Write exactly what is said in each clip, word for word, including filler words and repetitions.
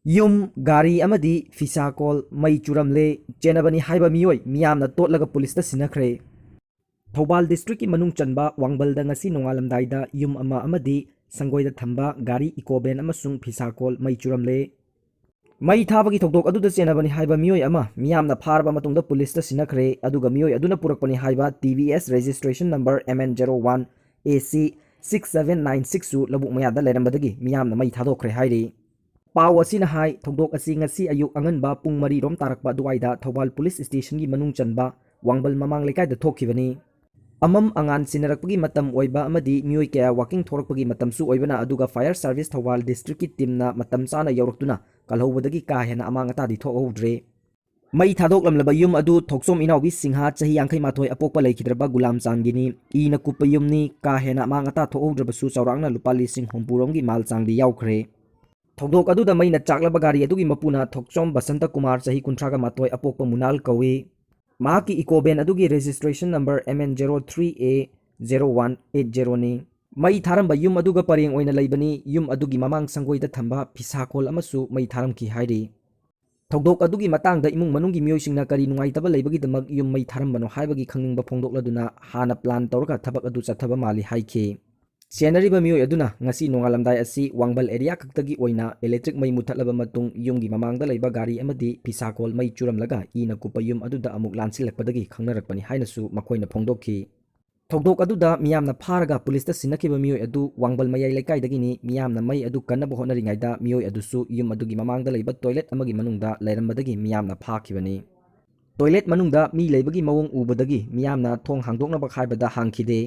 ꯌꯨꯝ, ꯒꯥꯔꯤ ꯑꯃꯗꯤ ꯐꯤꯁꯥꯀꯣꯜ ꯃꯩ ꯆꯨꯔꯝꯂꯦ꯫ ꯆꯦꯟꯅꯕꯅꯤ ꯍꯥꯏꯕ ꯃꯤꯑꯣꯏ ꯃꯤꯌꯥꯝꯅ ꯇꯣꯠꯂꯒ ꯄꯨꯂꯤꯁꯇ ꯁꯤꯟꯅꯈ꯭ꯔꯦ꯫ ꯊꯧꯕꯥꯜ districtꯀꯤ ꯃꯅꯨꯡ ꯆꯟꯕ ꯋꯥꯡꯕꯜꯗ ꯉꯁꯤ ꯅꯣꯡꯉꯥꯜꯂꯝꯗꯥꯏꯗ ꯌꯨꯝ ꯑꯃ ꯑꯃꯗꯤ ꯁꯪꯒꯣꯏꯗ ꯊꯝꯕ ꯒꯥꯔꯤ eco van ꯑꯃꯁꯨꯡ ꯐꯤꯁꯥꯀꯣꯜ ꯃꯩ ꯆꯨꯔꯝꯂꯦ꯫ ꯃꯩ ꯊꯥꯕꯒꯤ ꯊꯧꯗꯣꯛ ꯑꯗꯨꯗ ꯆꯦꯟꯅꯕꯅꯤ ꯍꯥꯏꯕ ꯃꯤꯑꯣꯏ ꯑꯃ ꯃꯤꯌꯥꯝꯅ ꯐꯥꯔꯕ ꯃꯇꯨꯡꯗ ꯄꯨꯂꯤꯁꯇ ꯁꯤꯟꯅꯈ꯭ꯔꯦ, ꯑꯗꯨꯒ ꯃꯤꯑꯣꯏ ꯑꯗꯨꯅ ꯄꯨꯔꯛꯄꯅꯤ ꯍꯥꯏꯕ T V S registration number M N zero one A C six seven nine six ꯁꯨ ꯂꯧꯕꯨꯛ ꯃꯌꯥꯗ ꯂꯩꯔꯝꯕꯗꯒꯤ ꯃꯤꯌꯥꯝꯅ ꯃꯩ ꯊꯥꯗꯣꯛꯈ꯭ꯔꯦ ꯍꯥꯏꯔꯤ꯫ ꯄꯥꯎ ꯑꯁꯤꯅ ꯍꯥꯏ, ꯊꯧꯗꯣꯛ ꯑꯁꯤ ꯉꯁꯤ ꯑꯌꯨꯛ ꯑꯉꯟꯕ ꯄꯨꯡ ꯃꯔꯤ ꯔꯣꯝ ꯇꯥꯔꯛꯄ ꯑꯗꯨꯋꯥꯏꯗ ꯊꯧꯕꯥꯜ ꯄꯨꯂꯤꯁ ꯁ꯭ꯇꯦꯁꯟꯒꯤ ꯃꯅꯨꯡ ꯆꯟꯕ ꯋꯥꯡꯕꯜ ꯃꯃꯥꯡ ꯂꯩꯀꯥꯏꯗ ꯊꯣꯛꯈꯤꯕꯅꯤ꯫ ꯑꯃꯝ ꯑꯉꯥꯟ ꯁꯤꯟꯅꯔꯛꯄꯒꯤ ꯃꯇꯝ ꯑꯣꯏꯕ ꯑꯃꯗꯤ ꯃꯤꯑꯣꯏ ꯀꯌꯥ walking ꯊꯣꯔꯛꯄꯒꯤ ꯃꯇꯝꯁꯨ ꯑꯣꯏꯕꯅ, ꯑꯗꯨꯒ fire service ꯊꯧꯕꯥꯜ districtꯀꯤ teamꯅ ꯃꯇꯝ ꯆꯥꯅ ꯌꯧꯔꯛꯇꯨꯅ ꯀꯜꯍꯧꯕꯗꯒꯤ ꯀꯥ ꯍꯦꯟꯅ ꯑꯃꯥꯡ ꯑꯇꯥꯗꯤ ꯊꯣꯛꯍꯧꯗ꯭ꯔꯦ꯫ ꯃꯩ ꯊꯥꯗꯣꯛꯂꯝꯂꯕ ꯌꯨꯝ ꯑꯗꯨ ꯊꯣꯛꯆꯣꯝ ꯏꯅꯥꯎꯕꯤ ꯁꯤꯡꯍ, ꯆꯍꯤ ꯌꯥꯡꯈꯩ ꯃꯥꯊꯣꯏ, ꯑꯄꯣꯛꯄ ꯂꯩꯈꯤꯗ꯭ꯔꯕ ꯒꯨꯂꯥꯝ ꯆꯥꯟꯒꯤꯅꯤ꯫ ꯏꯅ ꯀꯨꯞꯄ ꯌꯨꯝꯅꯤ꯫ ꯀꯥ ꯍꯦꯟꯅ ꯑꯃꯥꯡ ꯑꯇꯥ ꯊꯣꯛꯍꯧꯗ꯭ꯔꯕꯁꯨ ꯆꯥꯎꯔꯥꯛꯅ ꯂꯨꯄꯥ ꯂꯤꯁꯤꯡ ꯍꯨꯝꯐꯨ ꯔꯣꯝꯒꯤ ꯃꯥꯜ ꯆꯥꯡꯗꯤ ꯌꯥꯎꯈ꯭ꯔꯦ꯫ ꯊꯧꯗꯣꯛ ꯑꯗꯨꯗ ꯃꯩꯅ ꯆꯥꯛꯂꯕ ꯒꯥꯔꯤ ꯑꯗꯨꯒꯤ ꯃꯄꯨꯅ ꯊꯣꯛꯆꯣꯝ ꯕꯁꯟꯇ ꯀꯨꯃꯥꯔ, ꯆꯍꯤ ꯀꯨꯟꯊ꯭ꯔꯥꯒ ꯃꯥꯊꯣꯏ, ꯑꯄꯣꯛꯄ ꯃꯨꯅꯥꯜ ꯀꯧꯏ꯫ ꯃꯍꯥꯛꯀꯤ eco van ꯑꯗꯨꯒꯤ registration number M N zero three A zero one eight zeroꯅꯤ꯫ ꯃꯩ ꯊꯥꯔꯝꯕ ꯌꯨꯝ ꯑꯗꯨꯒ ꯄꯔꯦꯡ ꯑꯣꯏꯅ ꯂꯩꯕꯅꯤ꯫ ꯌꯨꯝ ꯑꯗꯨꯒꯤ ꯃꯃꯥꯡ ꯁꯪꯒꯣꯏꯗ ꯊꯝꯕ ꯐꯤꯁꯥꯀꯣꯜ ꯑꯃꯁꯨ ꯃꯩ ꯊꯥꯔꯝꯈꯤ ꯍꯥꯏꯔꯤ꯫ ꯊꯧꯗꯣꯛ ꯑꯗꯨꯒꯤ ꯃꯇꯥꯡꯗ ꯏꯃꯨꯡ ꯃꯅꯨꯡꯒꯤ ꯃꯤꯑꯣꯏꯁꯤꯡꯅ ꯀꯔꯤ ꯅꯨꯡꯉꯥꯏꯇꯕ ꯂꯩꯕꯒꯤꯗꯃꯛ ꯌꯨꯝ ꯃꯩ ꯊꯥꯔꯝꯕꯅꯣ ꯍꯥꯏꯕꯒꯤ ꯈꯪꯅꯤꯡꯕ ꯐꯣꯡꯗꯣꯛꯂꯗꯨꯅ ꯍꯥꯟꯅ plan ꯇꯧꯔꯒ ꯊꯕꯛ ꯑꯗꯨ ꯆꯠꯊꯕ ꯃꯥꯜꯂꯤ ꯍꯥꯏꯈꯤ꯫ ꯆꯦꯟꯅꯔꯤꯕ ꯃꯤꯑꯣꯏ ꯑꯗꯨꯅ ꯉꯁꯤ ꯅꯣꯡꯉꯥꯜꯂꯝꯗꯥꯏ ꯑꯁꯤ ꯋꯥꯡꯕꯜ area ꯈꯛꯇꯒꯤ ꯑꯣꯏꯅ electric ꯃꯩ ꯃꯨꯊꯠꯂꯕ ꯃꯇꯨꯡ ꯌꯨꯝꯒꯤ ꯃꯃꯥꯡꯗ ꯂꯩꯕ ꯒꯥꯔꯤ ꯑꯃꯗꯤ ꯐꯤꯁꯥꯀꯣꯜ ꯃꯩ ꯆꯨꯔꯝꯂꯒ ꯏꯅ ꯀꯨꯞꯄ ꯌꯨꯝ ꯑꯗꯨꯗ ꯑꯃꯨꯛ ꯂꯥꯟꯁꯤꯜꯂꯛꯄꯗꯒꯤ ꯈꯪꯅꯔꯛꯄꯅꯤ ꯍꯥꯏꯅꯁꯨ ꯃꯈꯣꯏꯅ ꯐꯣꯡꯗꯣꯛꯈꯤ꯫ ꯊꯧꯗꯣꯛ ꯑꯗꯨꯗ ꯃꯤꯌꯥꯝꯅ ꯐꯥꯔꯒ ꯄꯨꯂꯤꯁꯇ ꯁꯤꯟꯅꯈꯤꯕ ꯃꯤꯑꯣꯏ ꯑꯗꯨ ꯋꯥꯡꯕꯜ ꯃꯌꯥꯏ ꯂꯩꯀꯥꯏꯗꯒꯤꯅꯤ꯫ ꯃꯤꯌꯥꯝꯅ ꯃꯩ ꯑꯗꯨ ꯀꯟꯅꯕ ꯍꯣꯠꯅꯔꯤꯉꯩꯗ ꯃꯤꯑꯣꯏ ꯑꯗꯨꯁꯨ ꯌꯨꯝ ꯑꯗꯨꯒꯤ ꯃꯃꯥꯡꯗ ꯂꯩꯕ toilet ꯑꯃꯒꯤ ꯃꯅꯨꯡꯗ ꯂꯩꯔꯝꯕꯗꯒꯤ ꯃꯤꯌꯥꯝꯅ ꯐꯥꯈꯤꯕꯅꯤ꯫ Toilet ꯃꯅꯨꯡꯗ ꯃꯤ ꯂꯩꯕꯒꯤ ꯃꯑꯣꯡ ꯎꯕꯗꯒꯤ ꯃꯤꯌꯥꯝꯅ ꯊꯣꯡ ꯍꯥꯡꯗꯣꯛꯅꯕ ꯍꯥꯏꯕꯗ ꯍꯥꯡꯈꯤꯗꯦ꯫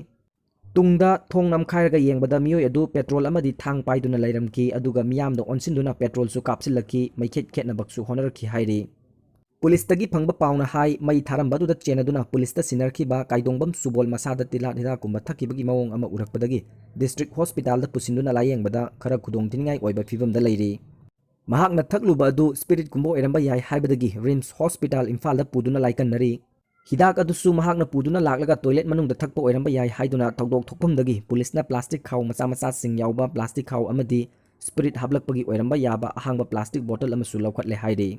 ꯇꯨꯡꯗ ꯊꯣꯡ ꯅꯝꯈꯥꯏꯔꯒ ꯌꯦꯡꯕꯗ ꯃꯤꯑꯣꯏ ꯑꯗꯨ petrol ꯑꯃꯗꯤ ꯊꯥꯡ ꯄꯥꯏꯗꯨꯅ ꯂꯩꯔꯝꯈꯤ, ꯑꯗꯨꯒ ꯃꯤꯌꯥꯝꯗ ꯑꯣꯟꯁꯤꯟꯗꯨꯅ petrolꯁꯨ ꯀꯥꯞꯁꯤꯜꯂꯛꯈꯤ, ꯃꯩꯈꯦꯠ ꯈꯦꯠꯅꯕꯁꯨ ꯍꯣꯠꯅꯔꯛꯈꯤ ꯍꯥꯏꯔꯤ꯫ ꯄꯨꯂꯤꯁꯇꯒꯤ ꯐꯪꯕ ꯄꯥꯎꯅ ꯍꯥꯏ, ꯃꯩ ꯊꯥꯔꯝꯕ ꯑꯗꯨꯗ ꯆꯦꯟꯅꯗꯨꯅ ꯄꯨꯂꯤꯁꯇ ꯁꯤꯟꯅꯔꯛꯈꯤꯕ ꯀꯥꯏꯗꯣꯡꯕꯝ ꯁꯨꯕꯣꯜ ꯃꯁꯥꯗ ꯇꯤꯜꯍꯥꯠ ꯍꯤꯗꯥꯛꯀꯨꯝꯕ ꯊꯛꯈꯤꯕꯒꯤ ꯃꯑꯣꯡ ꯑꯃ ꯎꯔꯛꯄꯗꯒꯤ district hospitalꯗ ꯄꯨꯁꯤꯟꯗꯨꯅ ꯂꯥꯌꯦꯡꯕꯗ ꯈꯔ ꯈꯨꯗꯣꯡꯊꯤꯅꯤꯡꯉꯥꯏ ꯑꯣꯏꯕ ꯐꯤꯕꯝꯗ ꯂꯩꯔꯤ꯫ ꯃꯍꯥꯛꯅ ꯊꯛꯂꯨꯕ ꯑꯗꯨ spiritꯀꯨꯝꯕ ꯑꯣꯏꯔꯝꯕ ꯌꯥꯏ ꯍꯥꯏꯕꯗꯒꯤ RIMS hospital ꯏꯝꯐꯥꯜꯗ ꯄꯨꯗꯨꯅ ꯂꯥꯏꯀꯟꯅꯔꯤ꯫ ꯍꯤꯗꯥꯛ ꯑꯗꯨꯁꯨ ꯃꯍꯥꯛꯅ ꯄꯨꯗꯨꯅ ꯂꯥꯛꯂꯒ toilet ꯃꯅꯨꯡꯗ ꯊꯛꯄ ꯑꯣꯏꯔꯝꯕ ꯌꯥꯏ ꯍꯥꯏꯗꯨꯅ ꯊꯧꯗꯣꯛ ꯊꯣꯛꯐꯝꯗꯒꯤ ꯄꯨꯂꯤꯁꯅ plastic ꯈꯥꯎ ꯃꯆꯥ ꯃꯆꯥꯁꯤꯡ ꯌꯥꯎꯕ plastic ꯈꯥꯎ ꯑꯃꯗꯤ ꯁ꯭ꯄꯤꯔꯤꯠ ꯍꯥꯞꯂꯛꯄꯒꯤ ꯑꯣꯏꯔꯝꯕ ꯌꯥꯕ ꯑꯍꯥꯡꯕ ꯄ꯭ꯂꯥꯁꯇꯤꯛ ꯕꯣꯇꯜ ꯑꯃꯁꯨ ꯂꯧꯈꯠꯂꯦ ꯍꯥꯏꯔꯤ꯫